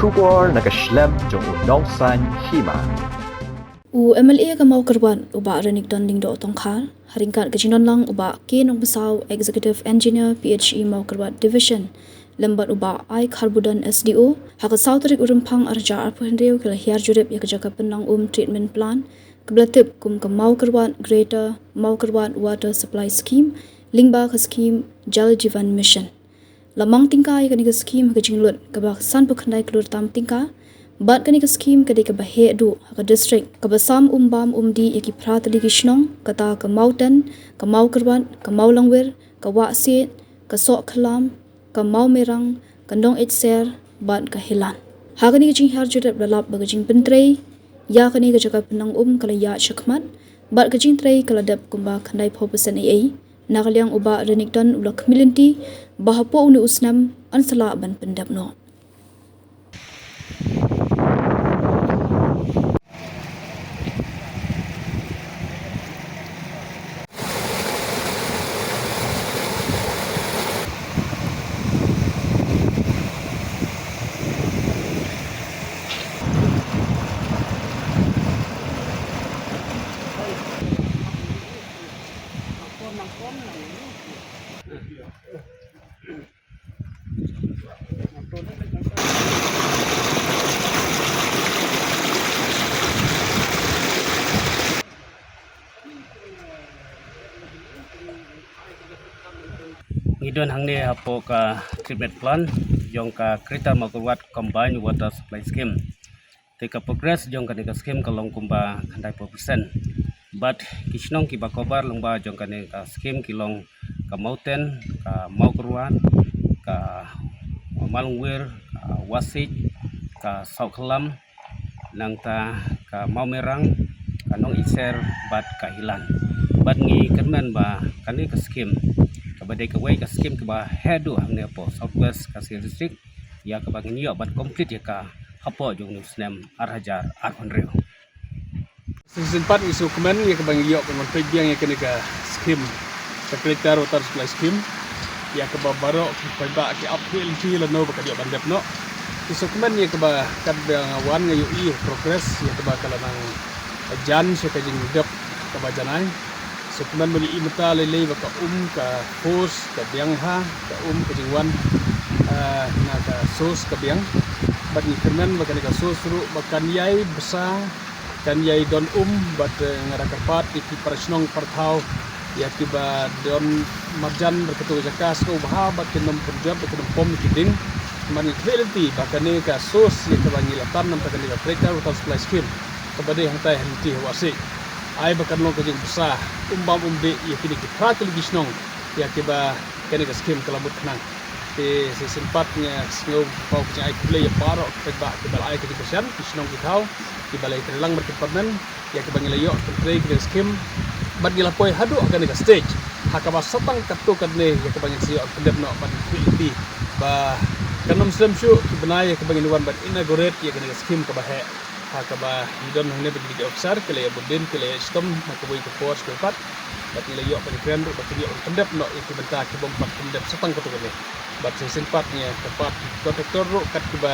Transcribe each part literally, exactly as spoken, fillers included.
Khubor na ka shlem jong u Nongsaiñ Hima. U M L A ka Mawkyrwat u Bah Renikton Lyngdoh Tongkhar, ha ryngkat ka jingdon lang u Bah K Nongbasaw, Executive Engineer P H E Mawkyrwat Division, lem bad u Bah I Kharbudon S D O, ha ka saw tarik u Rymphang arhajar arphew hynriew ki la hiar jurip ïa ka jaka pynlang um treatment plant kaba la tip kum ka Mawkyrwat Greater Mawkyrwat Water Supply Scheme, lyngba ka skhim Jal Jeevan Mission. La mang tyngka ïa kane ka skhim ha ka jinglut kaba ka sanphew khyndai klur tam tyngka. Bad kane ka skhim ka dei kaba heh duh ha ka district kaba sam um bam um dih ïa ki phra tylli ki shnong, kata ka Mawten, ka Mawkyrwat, ka Mawlangwir, ka Wahsiej, ka Sohkhlam, ka Mawmerang, ka Nongïaid Ser bad ka Hilan. Ha kane ka jinghiar jurip la lap ba ka jingpyntrei ïa kane ka jaka pynlang um ka la ïaid shakhmat bad ka jingtrei ka la dep kumba khyndaiphew percent ei ei. Na ka liang u Bah Renikton u la khmih lynti ba hapoh une u snem yn sa lah ban pyndep noh. Ngi don hangne hapoh ka treatment plant jong ka Greater Mawkyrwat Combined Water Supply Scheme. Te ka progress jong kane ka skhim ka long kumba khyndaiphew percent. Bad ki shnong kiba cover lyngba jong kane ka skhim ki long ka Mawten, ka Mawkyrwat, ka Mawlangwir, ka Wahsiej, ka Sohkhlam, nangta ka Mawmerang, ka Nongïaid Ser bad ka Hilan. Bad ngi kyrmen ba kane ka skhim kaba dei kawei ka skhim kaba heh duh hangne hapoh South West Khasi Hills District, ïa kaba ngin ïoh ban complete ïa ka hapoh jong une u snem arhajar arphew hynriew. Shisien pat ngi sngewkmen ïa kaba ngi ïoh ban peit biang ïa kane ka skhim, ka Greater Water Supply Scheme, ïa kaba baroh ki paidbah ki ap khmih lynti lano ba kan ïoh ban dep noh. Ngi sngewkmen ïa kaba katba nga wan nga ïohi progress ïa kaba ka la nang jan sha ka jingdep kaba janai. Sngewkmen ban ïohi mynta lei lei ba ka um ka force ka biang bha, ka um ka jingwan, ah, na ka source ka biang. Bad ngi kyrmen ba kane ka source ruh ba kan ïai bsa, kan ïai don um, bad, eh, nga da kyrpad ïa ki para shnong para thaw ïa kiba don marjan bad kato ka jaka sngewbha ba kin ym pynjot ba kin ym pom ïa ki ding. Bad ngi khmih lynti ba kane ka source ïa kaba ngi la tan namar kane ka Greater Water Supply Scheme kaba dei hangtai ha lynti ha Wahsiej. Ai ba kan long ka jingbsa um bam um dih ïa kine ki phra tylli ki shnong ïa kiba kane ka skhim ka la mut khnang. Te shisien pat nga sngewbha ka jingai khublei ïa baroh ki paidbah kiba la ai ka jingkyrshan, ki shnong ki thaw kiba la ïatreilang bad ki department ïa kiba ngi la ïoh pyntrei kane ka skhim. Bad ngi la poi haduh ha kane ka stage ha kaba sa tang katto katne ïa kaba ngin sa ïoh pyndep noh bad ngi khmih lynti ba kan ym slem shuh ki bnai ïa kaba ngin wan ban inaugurate ïa kane ka skhim kaba heh. Ha kaba ngi don hangne bad ki officer ki la ïa bud dien, ki la ïa shitom ha kawei ka por sha kawei pat. Bad ngi la ïoh ban kren ruh ba kin ïoh ban pyndep noh ïa ki bynta ki bym pat pyndep sa tang katto katne. Bad shisien pat ngi kyrpad ki contractor ruh kat kiba,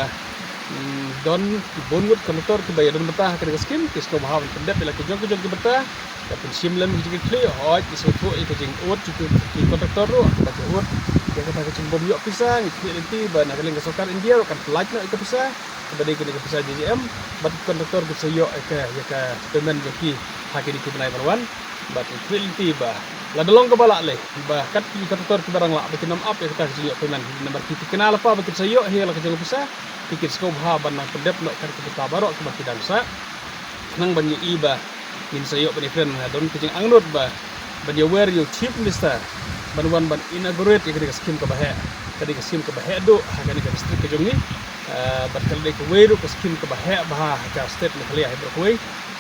mm, don ki bun ngut contractor kiba ïa don bynta ha kane ka skhim, ki sngewbha ban pyndep ïa la ki jong ki jong ki bynta. Ba pynshim lem ki jong ki khlieh, hooid, ki sngewthuh ïa ka jingud jong ki contractor ruh, ba ki ud ïa kata ka jingbym ïoh pisa. Ngi khmih lynti ba na ka liang ka sorkar India ruh kan pyllait noh ïa ka pisa kaba dei kane ka pisa J J M, bad ki contractor kin sa ïoh ïa ka, ïa ka payment jong ki ha kine ki bnai ban wan. Bad ngi khmih lynti ba lada long kaba lah lei ba kat ki contractor kiba dang lah ba kin ym ap ïa kata ka jingïoh payment, namar ki thikna lypa ba kin sa ïoh hi ïa la ka jong ka pisa, te kin sngewbha ban nang pyndep noh kat ki bynta baroh kiba ki dang sah. Khnang ban ïohi ba ngin sa ïoh ban ïakren, nga don ka jingangnud ba ban ïawer ïa u Chief Minister ban wan ban inaugurate ïa kane ka skhim kaba heh, kane ka skhim kaba heh duh ha kane ka district ka jong ngi. Ah, bad ka la dei kawei ruh ka skhim kaba heh bha ha ka state Meghalaya hi baroh kawei.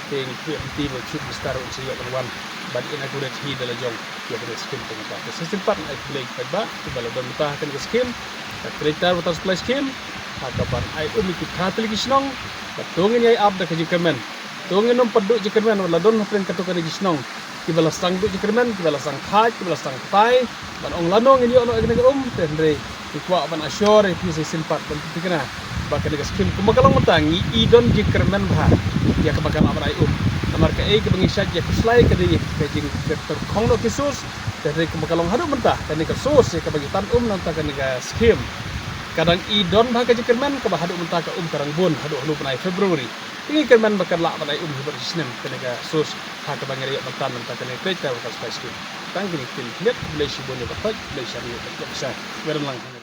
Te ngi khmih lynti ba u Chief Minister un sa ïoh ban wan ban inaugurate hi da la jong ïa kane ka skhim ka jong ka. Te shisien pat nga ai khublei ïa ki paidbah kiba la don bynta ha kane ka skhim, ka Greater Water Supply Scheme, ha kaban ai um ïa ki phra tylli ki shnong. Bad to ngin ïai ap da ka jingkyrmen, to ngin ym pat duh jingkyrmen wat la don hapdeng katto katne ki shnong kiba la sdang duh jingkyrmen, kiba la sdang thait, kiba la sdang ktai, ban ong lano ngin ïoh noh ïa kane ka um, te hynrei ngi kwah ban assure ïa phi sa shisien pat ban pynthikna ba kane ka skim kumba ka long mynta ngi i don jingkyrmen bha ïa kaba kan lah ban ai um. Namar kaei kaba ngi shait ïa khuslai ka dei ka jingkyrtong noh ki source, te hynrei kumba ka long haduh mynta kane ka source ïa kaba ngi tan um na ka bynta kane ka skim ka dang i don bha ka jingkyrmen kaba haduh mynta ka um ka dang bun haduh haduh bnai February. Te ngi kyrmen ba kan lah ban ai um hi baroh shi snem kane ka source ha kaba ngi la ïoh ban tan na ka bynta kane ka Greater Workers Supply Scheme. Tang kine ki ktien khyndiat, khublei shibun ïa baroh, khublei shibun ïa baroh. Khublei shibun.